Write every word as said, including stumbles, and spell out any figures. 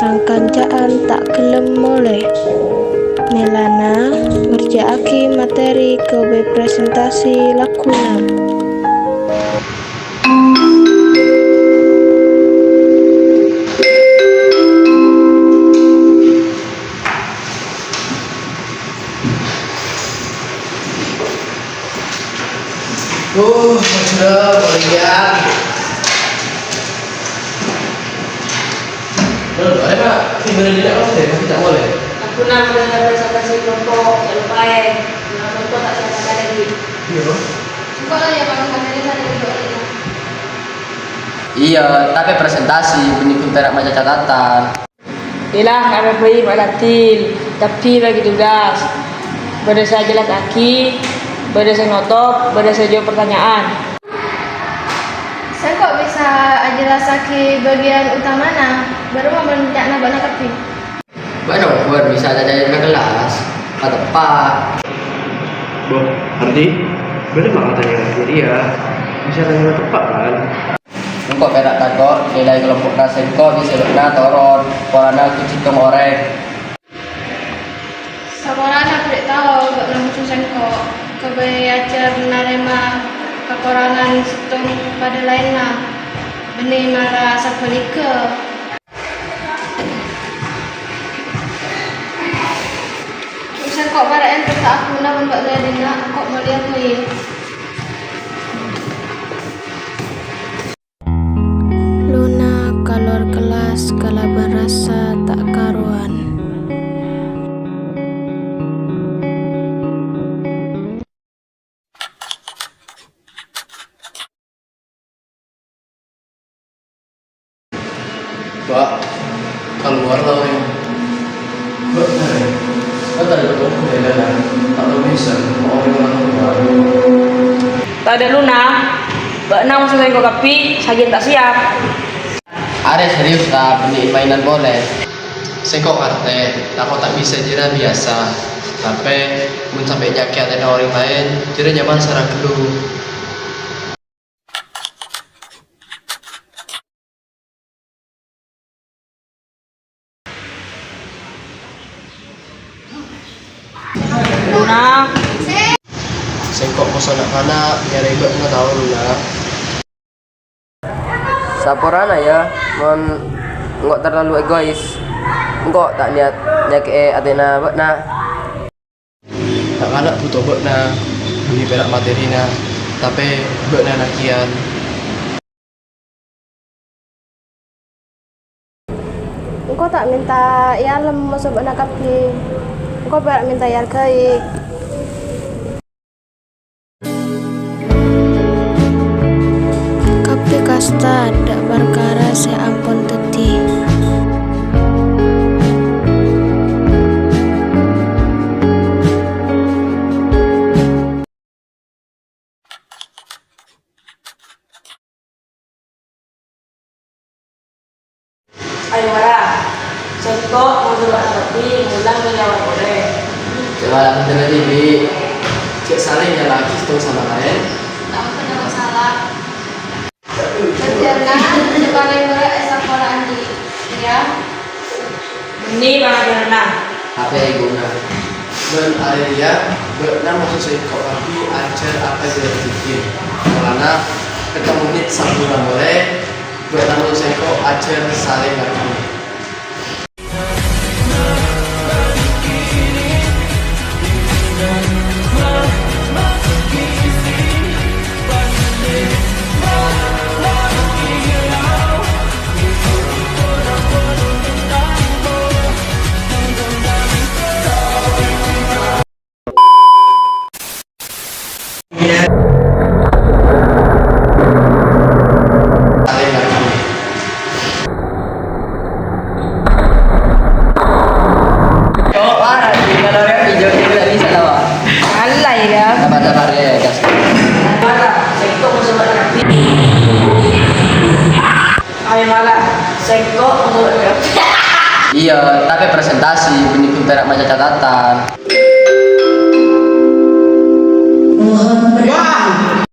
Rang-kanca'an ta' ghellem molè. Mèlana ngerja'aghi materi kabbhi presentasi lagghuna. Oh, sudah, Bang Ian. Loh, ayo, Pak. Gimana dia, Pak? Saya masih tak boleh. Aku nak mendengar presentasi kelompok, jangan lupa, eh. Dengan kelompok tak siapa lagi. Iya. Coba lah ya, Pak, materi tadi itu. Iyâ, tapè presentasi, bânnè ghun pèra' maca catetan. Iyâlah, arèya bhâi ma' la adil, kabbhi bagi tugas. Bâdâ sè ajhellassaghi, bâdâ sè notop, bâdâ sè jâwâb partanya'an. Sèngko' bisa ajhellassaghi bâgiyân otamana, bârâmma bân ca'na bâ'na kabbhi. Bâ'na obâ bisa tanya ka kellas, ka teppa'. Boh, Ardi, bâdâ ma' tanya ka Ardi rèya? Bisa tanya ka teppa', kan? Engko' pèra' tako' nilai kelompo'na sèngko' jiyâ sè bâ'na toron, polana ghu' sèttong orèng. Saporana bârâ' tao bâ'na moso sèngko', kabây ajhâr narèma kakorangan sèttong padâ laènna, bânnè mara sabhâligghâ. Sèngko' para' èntar ta' aghuna bân bâ'na dina, engko' molèya bhâi. Luna kalowar kellas kalabân rassa ta' karowan. Pak, kalowar la, wè. Pak, arèya. Kan tadâ' bâdâ jhâlânan, ta' tao bisa, mau orèng orang tua. Tadâ' Luna, bâ'na moso sèngko' kabbhi, sajân ta' siap. Arèya serius, ta' bânnè maènan polè. Sèngko' ngartè, tako' ta' bisa jârèya biyasa. Tapè, mon sampè' nyakè' atèna orèng laèn, jârèya nyaman sara ghâllu. Luna. Sèngko' moso na'-kana' nyarè bâ'na tao, Luna. Saporana, yâ, mon engko' terlalu egois. Engko' ta' niyat nyakè'è atèna bâ'na. Na'-kana' bhuto bâ'na, bânnè pèra' matèrina, tapè bâ'na na kèyan. Engko' ta' mènta èalem moso bâ'na kabbhi. Engko' pèra' mènta èarghâi. Kabbhi kasta dâ' parkara sè ampon dhâddhi. Ayo mara, sèngko' moso bâ'na kabbhi mulang ka nyawara polè. Jhâ' mara bhender dhibi', jhâ' salèng nyala'aghi sèttong sama laèn. Ta' onèng sala. Sarjana, jhâ' palèng bârâ' è sakola andi', yâ. Bânnè pangajaranna. Tapè è ghuna. Bân arèya, bâ'na moso sèngko' kabbhi ajhâr apa jhâ' dhâddhi. Polana, ketemu nèt sabellunna molè, bâ'na moso sèngko' ajhâr salèng ngartè. Sabar, sabar, ya, gas. Ayo mara, sèngko' untuk. Iyâ, tapè presentasi, bânnè ghun pèra' maca catetan. Wah.